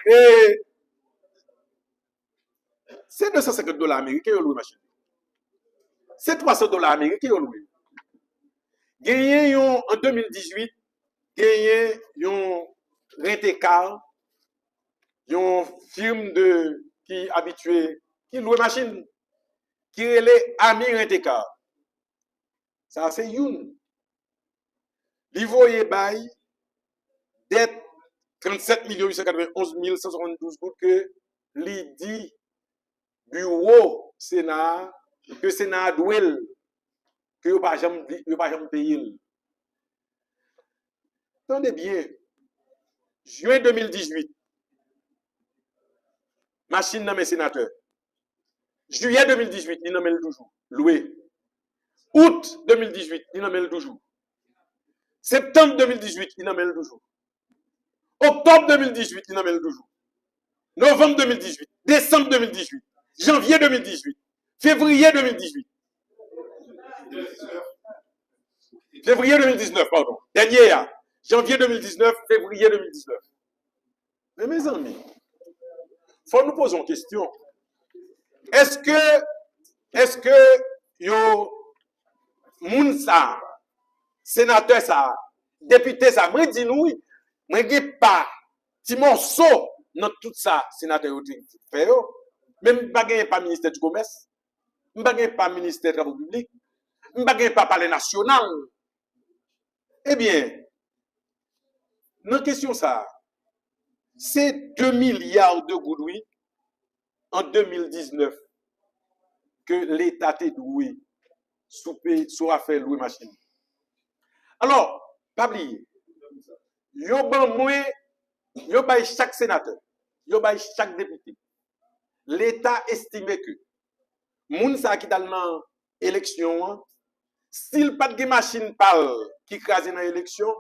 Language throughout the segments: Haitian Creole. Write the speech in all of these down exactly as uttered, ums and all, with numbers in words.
E se de san senkant dola ameriken yo lwe machin. Se twa san dola ameriken yo lwe. Genyen yon, an de mil dizuit, genyen yon rent-e-kar, yon firm de, ki abitye, ki lwe machin, ki rele Ami Rent-e-Kar. Sa se youn. Li voye bay dèt trannsèt milyon uit san katrevenonz mil san swasanndouz goud ke li di biwo Sena a, ke Sena a dwe l, ke yo pa janm, yo pa janm peye l. Tande byen, jen de mil dizuit, machin nan men senatè. Jiyè de mil dizuit, li nan men l toujou. Lwe. Out de mil dizuit, li nan men l toujou. Septanm de mil dizuit, li nan men l toujou. Oktòb de mil dizuit, li nan men l toujou. Novanm de mil dizuit, desanm de mil dizuit, janvye de mil dizuit, fevriye de mil dizuit. Fevriye de mil diznèf, padon. Dènye a. Janvye de mil diznèf, fevriye de mil diznèf. Men mezanmi, fò nou poze yon kesyon. Èske, èske yo, moun sa, senatè sa, depite sa, mwen di nou wi, mwen gen pa, ti mòso nan tout sa senatè yo te fè yo, men m pa gen pa ministè di komès, m pa gen pa ministè travo piblik, m pa gen pa palè nasyonal. Ebyen, nan kesyon sa a, se de milya de goud, wi, an de mil diznèf, ke Leta te dwe sou pe-, sou afè lwe machin. Alò, pa bliye, yo ban mwen, yo bay chak senatè, yo bay chak depite. Leta estime ke moun sa a ki t al nan eleksyon an, si l pa t gen machin pa l ki kraze nan eleksyon,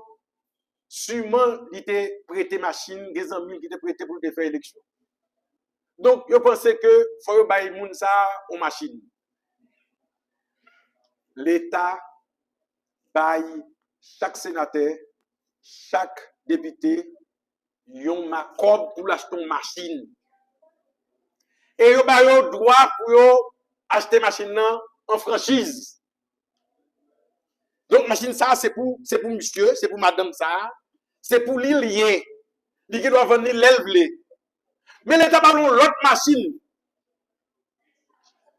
siman li te prete machin, gen zanmi l ki te prete pou l te fè eleksyon. Donk, yo panse ke fò yo bay moun sa a yon machin. Leta bay chak senatè, chak depite, yon makòb pou l achte yon machin. E yo ba yo dwa pou yo achte machin nan an franchiz. Donk, machin sa a, se pou, se pou misye, se pou madanm sa a, se pou li l ye. Li gen dwa vann li lè l vle. Men Leta ba l yon lòt machin.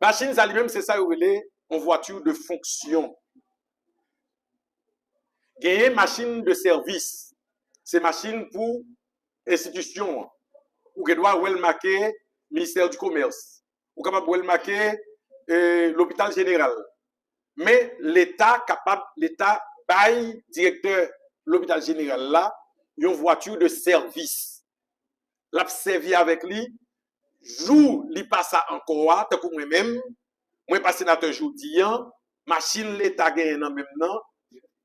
Machin sa li menm, se sa yo rele yon vwati de fonksyon. Genyen machin de sèvis. Se machin pou enstitisyon an. Ou gen dwa wè l make Ministè di Komès. Ou kapab wè l make, eh, Lopital Jeneral. Men Leta kapab, Leta bay direktè Lopital Jeneral la yon vwati de sèvis. L ap sèvi avèk li jou li pa sa ankò a, tankou mwen menm, mwen pa senatè jodi an, machin Leta genyen nan men m nan,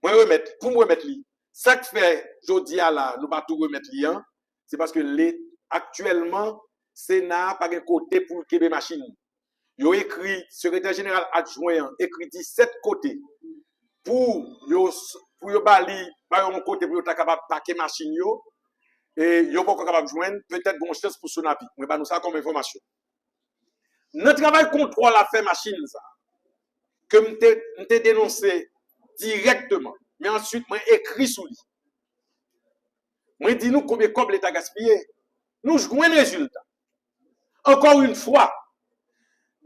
mwen remèt, pou m remèt li. Sa k fè jodi a la, nou pa tou remèt li an, se paske le, aktyèlman, Sena a pa gen kote pou l kenbe machin. Yo ekri, sekretè jeneral adjwen an ekri disèt kote pou yo, pou yo ba li, ba yo yon kote pou yo ta kapab pake machin yo. E yo poko kapab jwenn, petèt gen yon chans pou Sonapi. Mwen ba nou sa kòm enfòmasyon. Nan travay kontwòl afè machin sa, ke m te, m te denonse dirèkteman, men answit mwen ekri sou li. Mwen di nou konbyen kòb Leta gaspiye. Nou jwenn rezilta. Encore une fois,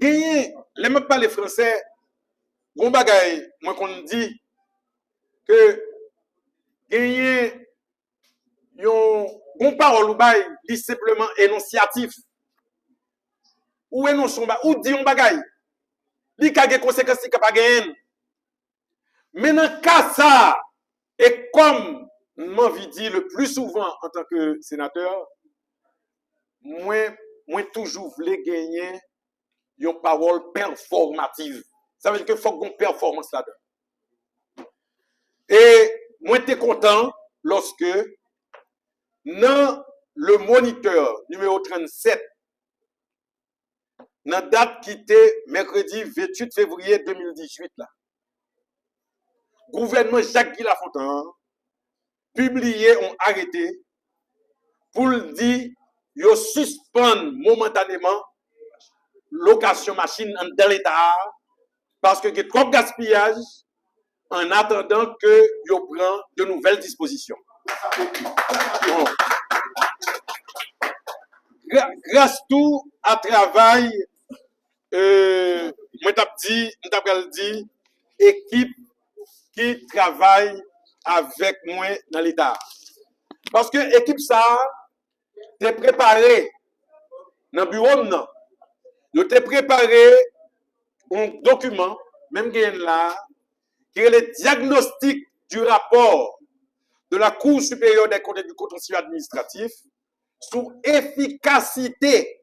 genyen, lè m ap pale fransè, gon bagay mwen konn di ke genyen yon, gon pawòl ou bay, li senpleman enonsyatif. Ou enonse yon ba-, ou di yon bagay, li ka gen konsekans, li ka pa genyen. Men nan ka sa a, e kòm m anvi di le plus souvent en tant que sénateur, mwen, mwen toujou vle genyen yon pawòl pèfòmativ. Sa vle di ke fòk gon pèfòmans ladan. E mwen te kontan lòske nan Le Moniteur nimewo trannsèt, nan dat ki te mèkredi venntuit fevriye de mil dizuit la, gouvènman Jacques Guy Lafontant an pibliye yon arete pou l di yo sispann momantaneman lokasyon machin anndan Leta a, paske gen twòp gaspiyaj, an atandan ke yo pran de nouvèl dispozisyon. Bon. Gra- Gras tou a travay, euh, mwen t ap di, mwen t ap pral di, ekip ki travay avèk mwen nan Leta a. Paske ekip sa a te prepare nan biwo m nan, yo te prepare yon dokiman, menm genyen la, ki rele Diagnostic du rapport de la Cour supérieure des comptes et du contentieux administratif sur efficacité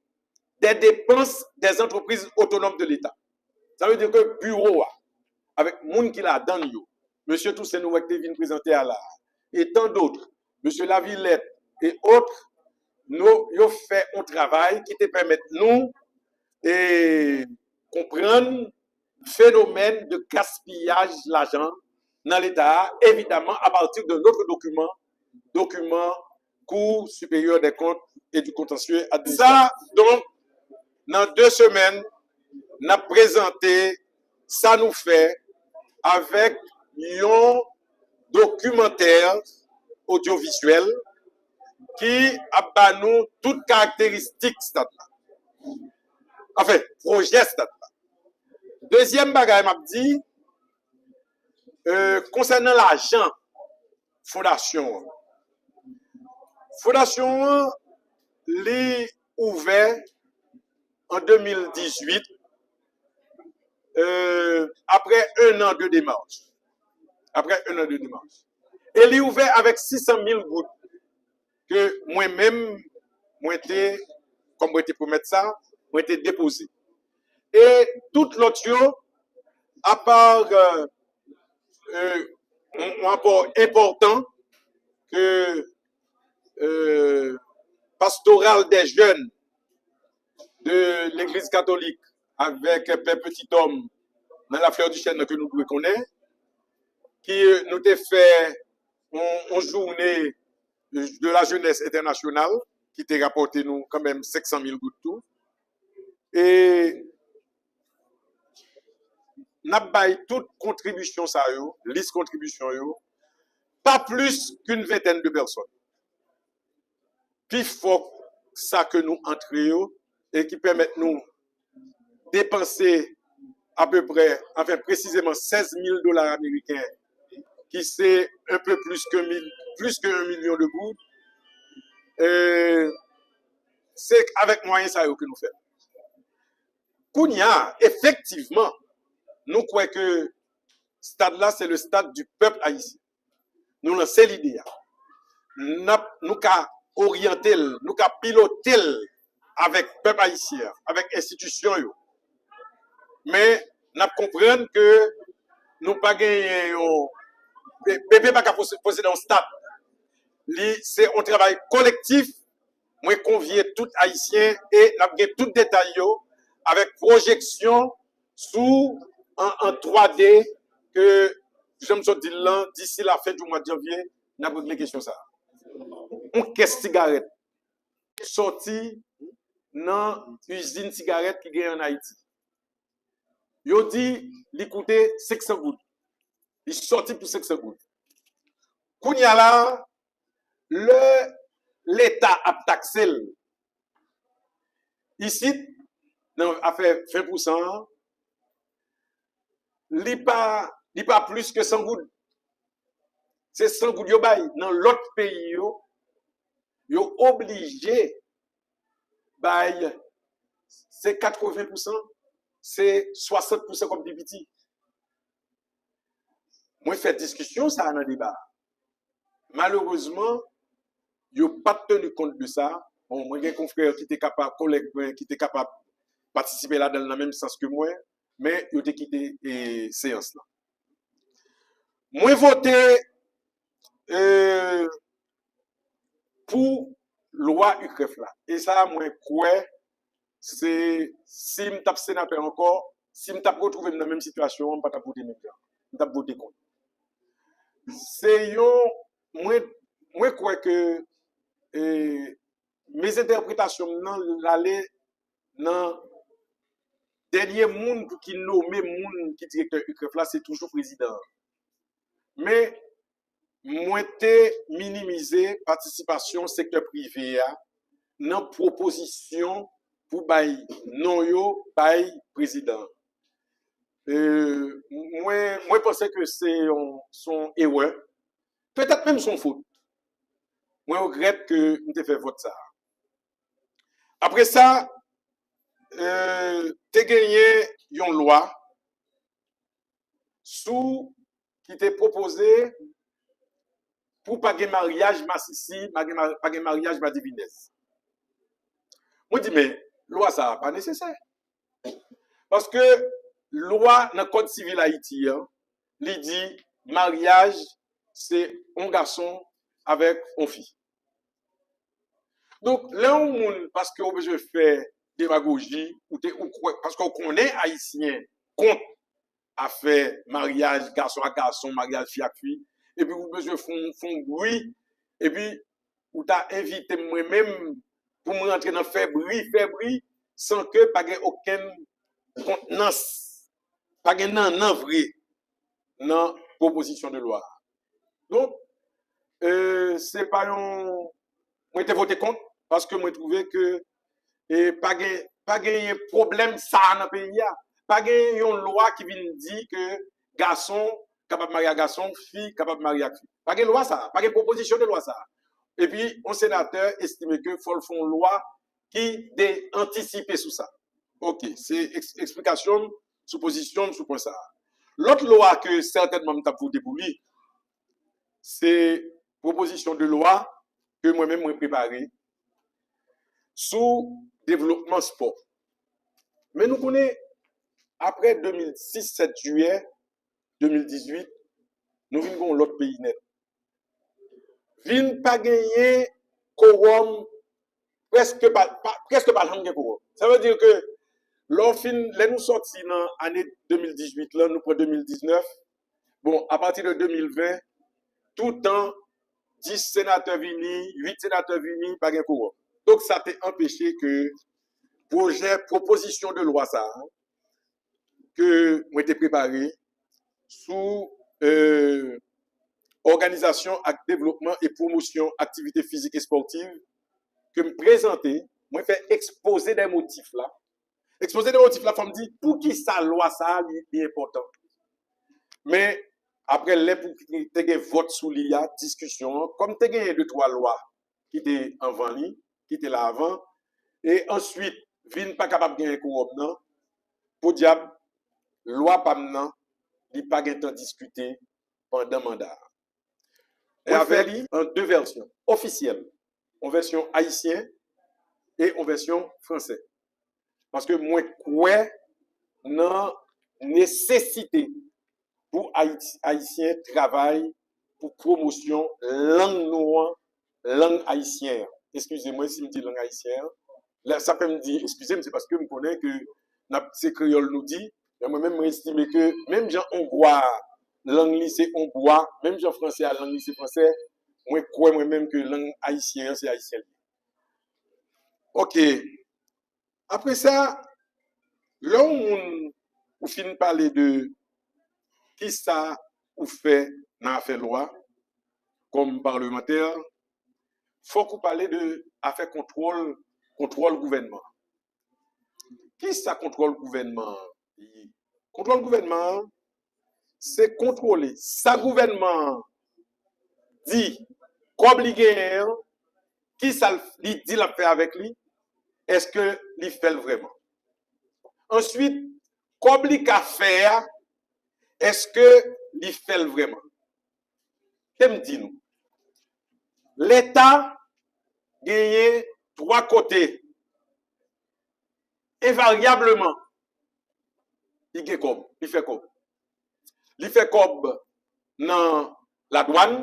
des dépenses des entreprises autonomes de l'État. Sa vle di ke biwo a, avèk moun ki ladan l yo, mesye Toussaint nou wè ki te vin prezante a la, e tan dòt, mesye Lavilette e òt, nou, yo fè yon travay ki te pèmèt nou e, konprann fenomèn de gaspiyaj lajan nan Leta a, evidaman, apati de notre document, document Cour supérieure des comptes et du contentieux administratif. Sa, donk, nan de semèn, n ap prezante sa nou fè avèk yon dokimantè odyovizyèl ki ap ba nou tout karakteristik stad la. Anfen, pwojè stad la. Dezyèm bagay m ap di, euh, konsènan lajan fondasyon an. Fondasyon an, li ouvè an de mil dizuit, euh, après un an de démarche. Après un an de démarche. E li ouvè avèk sis san mil goud ke mwen menm, mwen te, kòm mwen te pwomèt sa, mwen te depoze. E tout lòt yo, apa, euh, euh, yon, yon apò enpòtan ke, euh, Pastoral des Jeunes de Legliz Katolik avèk Pè Petit Homme nan La Fleur du Chêne ke nou dwe konnen, ki, euh, nou te fè yon, yon jounen de la jeunesse internationale ki te rapòte nou kanmenm senk san mil goud tou. E n ap bay tout kontribisyon sa yo, lis kontribisyon yo, pa plis qu'une vingtaine de personnes. Pi fò sa ke nou antre yo, e ki pèmèt nou depanse apeprè, anfen, presizeman sèz mil dola ameriken, ki se un peu plus que mil, plus que un million de goud. E se avèk mwayen sa yo ke nou fè. Kounye a, efektivman, nou kwè ke stad la, se le stade du peuple haïtien. Nou lanse lide a. N ap, nou ka oryante l, nou ka pilote l avèk pèp ayisyen an, avèk enstitisyon yo. Men, n ap konprann ke nou pa genyen yon, P P pa ka pose-, posede yon stad. Li, se yon travay kolektif. Mwen konvye tout Ayisyen e n ap gen tout detay yo avèk pwojeksyon sou an, an twa D ke, jan m sot di l lan, d'ici la fin du mois de janvier, n ap regle kesyon sa a. Yon kès sigarèt sòti nan izin sigarèt ki genyen ann Ayiti. Yo di li koute senk san goud. Li sòti pou senk san goud. Kounye a la, lè Leta ap takse l, isit, nan afè ven pousan an, li pa, li pa plis ke san goud. Se san goud yo bay. Nan lòt peyi yo, yo oblije bay, se katreven pousan, se swasant pousan kòm pi piti. Mwen fè diskisyon sa a nan deba a. Malerezman, yo pa t teni kont de sa. Bon, mwen gen konfrè ki te kapab, kolèg mwen, ki te kapab patisipe ladan l nan menm sans ke mwen, men yo te kite, e, seyans lan. Mwen vote, e, pou lwa UCREF la. E sa, mwen kwè, se, si m t ap senatè ankò, si m t ap retwouve m nan menm sitiyasyon an, m pa t ap vote menm jan. M t ap vote kont. Se yon, mwen, mwen kwè ke, e, mezentèpretasyon m nan, l ale nan dènye moun pou ki nome moun ki direktè UCREF la, se toujou prezidan an. Men, mwen te minimize patisipasyon sektè prive a nan pwopozisyon pou bay non yo bay prezidan an. E, mwen, mwen panse ke se yon, se yon erè, petèt menm se yon fot. Mwen regrèt ke m te fè vòt sa a. Apre sa, e, te genyen yon lwa sou ki te pwopoze pou pa gen maryaj masisi, pa gen ma- pa gen maryaj madivinèz. Mwen di, men, lwa sa a pa nesesè. Paske lwa nan Kòd Sivil Ayiti an, li di maryaj se yon gason avèk yon fi. Donk, lè yon moun, paske w bezwen fè demagoji, ou te, ou kwè, paske w konnen Ayisyen kont afè maryaj gason ak gason, maryaj fi ak fi, epi ou bezwen fè yon, fè yon bri, epi ou ta envite m mwen menm pou m rantre nan fè bri, fè bri, san ke pa gen okenn kontnans, pa gen nannan vre nan pwopozisyon de lwa a. Donk, e, se pa yon, mwen te vote kont, paske mwen twouve ke, e, pa gen, pa genyen pwoblèm sa a nan peyi a. Pa gen yon lwa ki vin di ke gason kapab marye ak gason, fi kapab marye ak fi. Pa gen lwa sa a, pa gen pwopozisyon de lwa sa a. Epi, yon senatè estime ke fò l fè yon lwa ki de antisipe sou sa. Ok, se eks- eksplikasyon m sou pozisyon m sou pwen sa a. Lòt lwa ke sètènman m t ap vote pou li, se pwopozisyon de lwa ke mwen menm mwen prepare sou devlopman spò. Men nou konnen, apre de mil sis, sèt jiyè de mil dizuit, nou vin gen yon lòt peyi nèt. Vin pa genyen kowòm, prèske pa, pa, prèske pa janm gen kowòm. Sa vle di ke lè w fin, lè nou sòti nan ane de mil dizuit lan, nou pran de mil diznèf, bon, apati de de mil ven, toutan dis senatè vini, uit senatè vini, pa gen kowòm. Donk, sa te anpeche ke pwojè, pwopozisyon de lwa sa a, ke mwen te prepare sou, e, òganizasyon ak devlopman e pwomosyon aktivite fizik espòtiv ke m prezante, mwen fè ekspoze de motif la. Ekspoze de motif la, fò m di poukisa lwa sa a li, li enpòtan. Men, apre lè pou te gen vòt sou li a, diskisyon an, kòm te genyen de twa lwa ki te anvan li, ki te la avan, e answit vin pa kapab genyen kowòm nan, podyab, lwa pa m nan, li pa gentan diskite pandan manda a. Mwen fè li an de vèsyon ofisyèl, yon vèsyon ayisyen e yon vèsyon fransè. Paske mwen kwè nan nesesite pou Ayiti, Ayisyen travay pou pwomosyon lang nou an, lang ayisyen an. Eskize mwen si m di lang ayisyen an. Lè sa fè m di eskize m, se paske m konnen ke n ap, se kreyòl nou di, men mwen menm, mwen estime ke menm jan ongwa a, lang li se ongwa, menm jan fransè a, lang li se fransè, mwen kwè mwen menm ke lang ayisyen an, se ayisyen li ye. Ok. Apre sa, lè yon moun ou fin pale de kisa ou fè nan afè lwa, kòm palmantè, fòk ou pale de afè kontwòl, kontwòl gouvènman. Kisa kontwòl gouvènman an ye? Kontwòl gouvènman an, se kontwole sa gouvènman an di, kòb li genyen an, kisa l, li di l ap fè avèk li, èske li fè l vrèman? Answit, kòb li ka fè a, èske li fè l vrèman? Kite m di nou, Leta genyen twa kote, envaryableman, li gen kòb, li fè kòb. Li fè kòb nan ladwàn,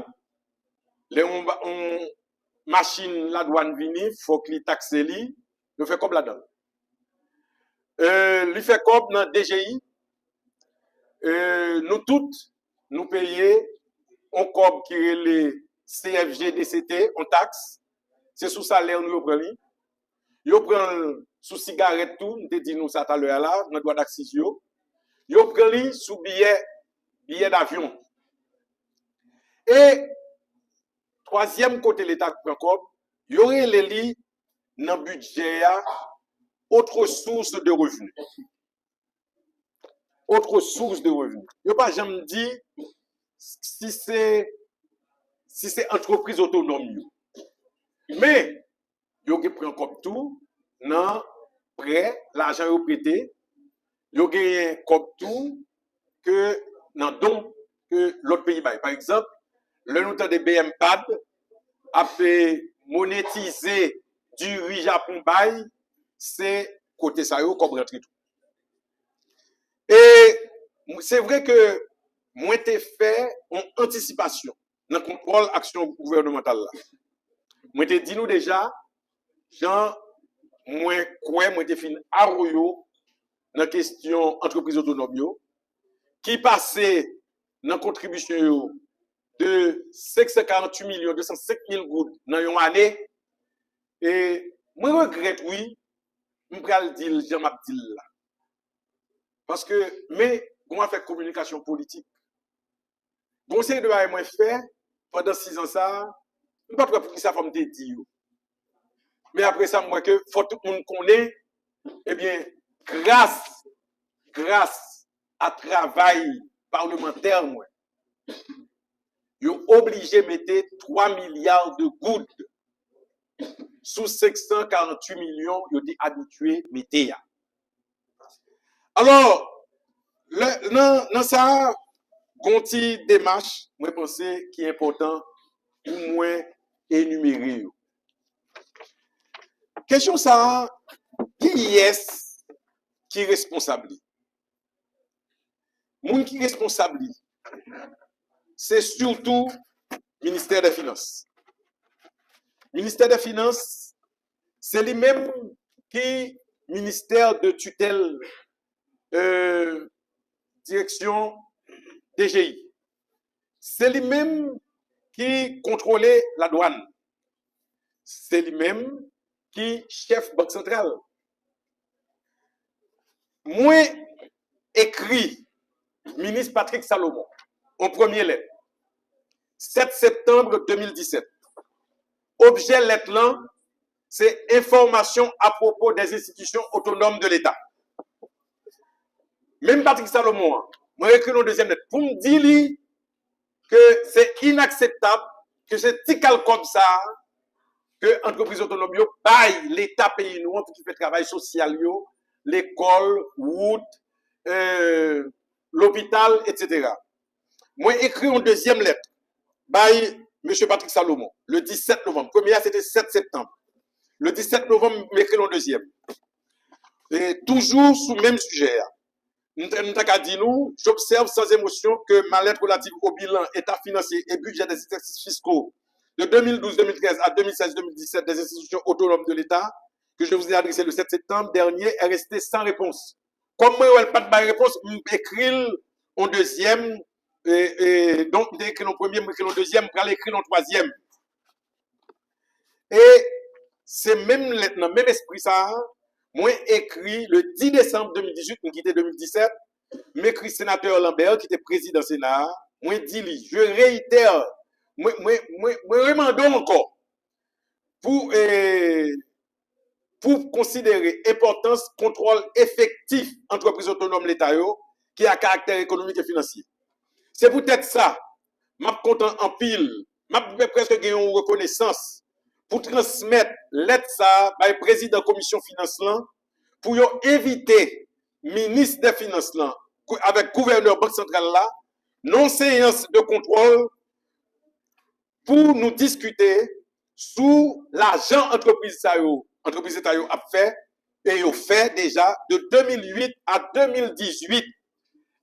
lè yon, yon machin ladwàn vini, fòk li takse li, yo fè kòb ladan l. E, li fè kòb nan D G I, e, nou tout, nou peye yon kòb ki rele C F G D C T, yon taks, se sou salè nou yo pran li. Yo pran l sou sigarèt tou, m te di nou sa talè a la, nan dwa daksiz yo. Yo pran li sou biyè, biyè davyon. E twazyèm kote Leta pran kòb, yo rele li nan bidjè a autre source de revenu. Autre source de revenu. Yo pa janm di si se si se antrepriz otonòm yo. Men, yo gen pran kòb tou nan prè, lajan yo prete, yo genyen kòb tou ke nan don ke lòt peyi bay. Pa egzanp, lè nou tande B M pad ap monetize diri Japon bay, se kote sa yo kòb rantre tou. E se vre ke mwen te fè yon antisipasyon nan kontwòl aksyon gouvènemantal la. Mwen te di nou deja, jan mwen kwè mwen te fin awo yo nan kesyon antrepriz otonòm yo, ki pase nan kontribisyon yo de senk san karanntuit milyon de san senk mil goud nan yon ane. E mwen regrèt, wi, m pral di l jan m ap di l la. Paske, men, gon afè kominikasyon politik. Gon seri de bagay mwen fè pandan sis an sa a, m pa t wè poukisa fò m te di yo. Men apre sa, m wè ke fò tout moun konnen, ebyen, gras, gras a travay palmantè mwen, yo oblije mete twa milya de goud sou senk san karanntuit milyon yo te abitye mete a. Alò, lè, nan, nan sa a, gon ti demach mwen panse ki enpòtan pou mwen enimere yo. Kesyon sa a, kiyès ki responsab li? Moun ki responsab li, se sitou Ministè dè Finans. Ministè dè Finans, se li menm ki ministè de tutèl, euh, direksyon D G I. Se li menm ki kontwole ladwàn. Se li menm ki chèf Bank Santral. Mwen ekri minis Patrick Salomon yon premye lèt, sèt septanm de mil disèt. Objè lèt lan, se enfòmasyon apwopo dè enstitisyon otonòm de Leta. Menm Patrick Salomon an, mwen ekri yon dezyèm lèt pou m di li ke se inakseptab ke se ti kal kòb sa a ke antrepriz otonòm yo bay Leta peyi nou an pou ki fè travay sosyal yo, lekòl, wout, euh, lopital, etsetera. Mwen ekri yon dezyèm lèt bay mesye Patrick Salomon, le disèt novanm. Premye a, se te sèt septanm. Le disèt novanm, m ekri yon dezyèm. E toujou sou menm sijè a. M t-, m ta ka di nou, j'observe sans émotion que ma lettre relative au bilan, état financier et budget des exercices fiscaux de deux mille douze, deux mille treize à deux mille seize, deux mille dix-sept des institutions autonomes de l'État, que je vous ai adressée le sept septembre dernier, est restée sans réponse. Kòm mwen wè l pa t bay repons, m ekri l yon dezyèm, e, e, donk, m te ekri l yon premye, m ekri l yon dezyèm, m pral ekri l yon twazyèm. E se menm lèt nan, menm espri sa a, mwen ekri le dis décembre deux mille dix-huit, m kite de mil disèt, m ekri senatè Lambert, ki te prezidan Sena a, mwen di li, je réitère, mwen, mwen, mwen, mwen remande w ankò pou, e, pou konsidere enpòtans kontwòl efektif antrepriz otonòm Leta yo ki a karaktè ekonomik e finansye. Se poutèt sa, m ap kontan anpil, m ap prèske gen yon rekonesans pou transmèt lèt sa a bay prezidan komisyon finans lan pou yo envite minis dè finans lan kou-, avèk gouvènè Bank Santral la nan yon seyans de kontwòl pou nou diskite sou lajan antrepriz sa yo, antrepriz Leta yo ap fè, e yo fè deja de de mil uit a de mil dizuit.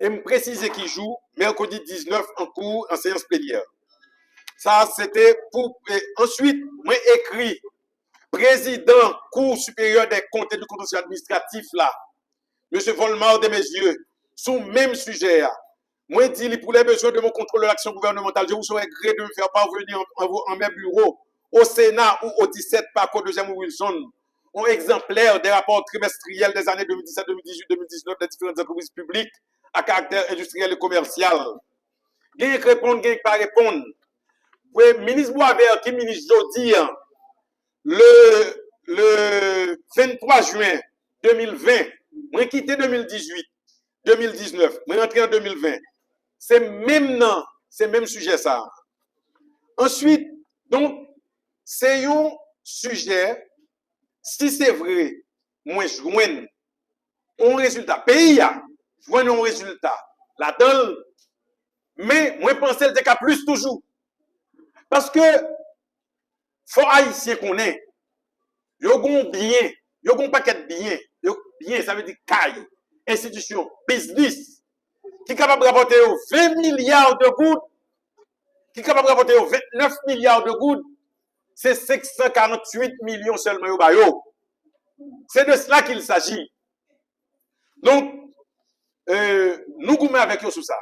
E m presize ki jou, mèkredi diznèf an kou an seyans plenyè. Sa a, se te pou, e, answit, mwen ekri prezidan Kou Siperyè dè Kont e di Kontansye Administratif la, mesye Volmar Desmaisieux, sou menm sijè a. Mwen di li, pour les besoins de mon contrôle de l'action gouvernementale, je vous saurai gré de me faire parvenir en, en, en mes bureaux, au Sénat ou au dix-sept Parcours Eugène Wilson, yon egzanplè de rapò trimestriyèl des années deux mille dix-sept, deux mille dix-huit, deux mille dix-neuf des différentes entreprises publiques à caractère industriel et commercial. Gen k reponn, gen k pa reponn. Minis Boisvert, ki minis jodi a, le, le venntwa jen de mil ven, mwen kite de mil dizuit, de mil diznèf, mwen rantre an de mil ven. Se menm nan, se menm sijè sa. Answit, donk, se yon sijè, si se vre, mwen jwenn yon rezilta, peyi a jwenn yon rezilta ladan l, men mwen panse l te ka plis toujou. Paske fò Ayisyen konnen, yo gon byen, yo gon pakèt byen, yo byen, sa vle di kay, enstitisyon, biznis, ki kapab rapòte yo ven milya de goud, ki kapab rapòte yo vennèf milya de goud, se senk san karanntuit milyon sèlman yo ba yo. Se de sela qu'il s'agit. Donk, euh, nou goumen avèk yo sou sa.